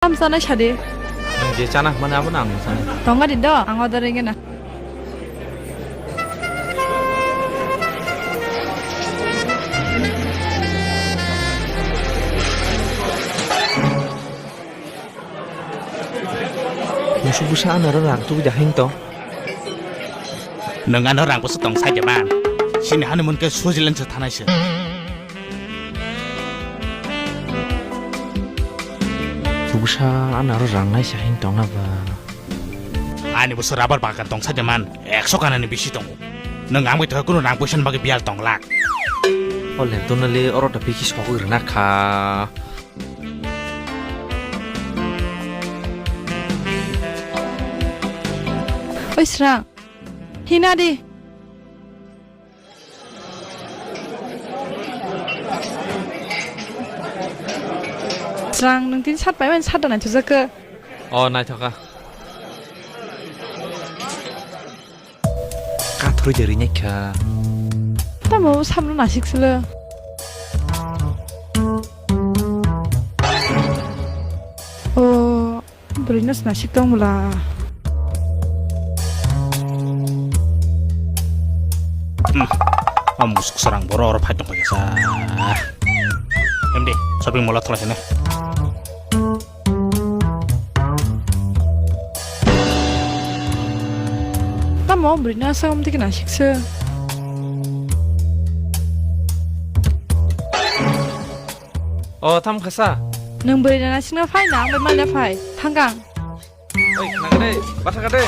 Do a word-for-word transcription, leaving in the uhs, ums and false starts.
Tam chanai sadi. Nwng je chana hwnmani abono ang chanai. Tonga di do, ang order ringena. Musuk bwsa ano oro rang tubui da hing tong. Nwng ano rang bwsa tong sai de man. Sini hani mun ke Switzerland se thanai se. Bwsa ano oro rang nai se hing tong na ba. Ani bwsa rubber bagan tong sai de man. Ekso kanani bisi tongo. Nwng ang bai tongkha kunu rang puisa ni bagwi biyal tong lak. O lentuna le oro da bikhi sogwi rwna kha. Oi Srang, hina di. Srang, nwng tini sat paimani sat da naithokjak khe. O naithokha. Kathorwi de rinai kha. Tamo samno nasik silo. O, bwrwino se nasik tong bwla. Hmm. O musuk srang boro oro phai tong paikha sa. Em di, shopping mall o thwlai sene. Tamo bwrwino aswk amtwi khe nasikse. O, tham khasa. Nwng bwrwino nasikna phai na, ang bai manya phai. Thangkang. Oi, khna kade, batha kade.